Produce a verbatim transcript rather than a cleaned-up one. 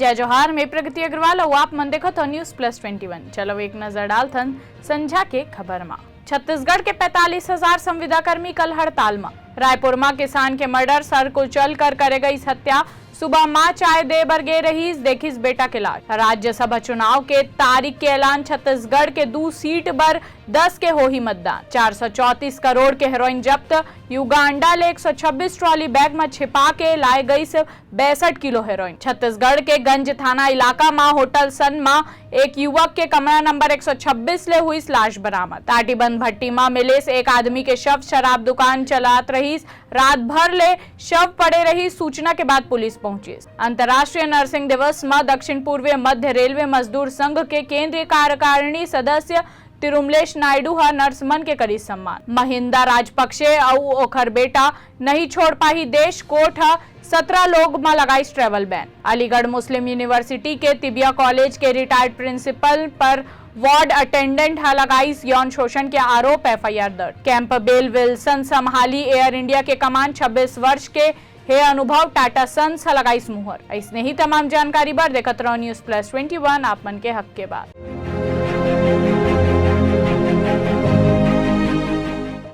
जय जोहार, मैं प्रगति अग्रवाल अउ आप मन देखत हो News Plus Twenty One। चलो एक नजर डालथन संझा के खबर मा। छत्तीसगढ़ के पैंतालीस हजार संविदा कर्मी कल हड़ताल मा। रायपुर मा किसान के मर्डर, सर कुचल कर करे गईस हत्या, सुबह माँ चाय दे बर गे रहीस, देखिस बेटा के लाश। राज्यसभा चुनाव के तारीख के ऐलान, छत्तीसगढ़ के दू सीट बर दस के होही मतदान। चार सौ चौंतीस करोड़ के हेरोइन जब्त, युगांडा ले एक सौ छब्बीस ट्रॉली बैग म छिपा के लाए गईस बैसठ किलो हेरोइन। छत्तीसगढ़ के गंज थाना इलाका म होटल सन म एक युवक के कमरा नंबर एक सौ छब्बीस ले हुईस लाश बरामद। टाटीबंद भट्टी म मिलिस एक आदमी के शव, शराब दुकान चलात रहीस, रात भर ले शव पड़े रही। सूचना के बाद पुलिस पहुंचिस। अंतर्राष्ट्रीय नर्सिंग दिवस म दक्षिण पूर्वी मध्य रेलवे मजदूर संघ के केंद्रीय कार्यकारिणी सदस्य तिरुमलेश नायडू ह नर्स मन के करिस सम्मान। महिंदा राजपक्षे अउ ओखर बेटा नहीं छोड़ पाही देश, कोर्ट ह सत्रह लोग म लगाइस travel ban. Aligarh Muslim university के तिबिया कॉलेज के रिटायर्ड प्रिंसिपल पर वार्ड अटेंडेंट ह लगाइस यौन शोषण के आरोप, एफआईआर दर्ज। कैंपबेल विल्सन संभाली एयर इंडिया के कमान, छब्बीस वर्ष के हे अनुभव, टाटा सन्स ह लगाइस मुहर। अइसने ही तमाम जानकारी बर देखत रहो News Plus Twenty One, आप मन के हक के बात।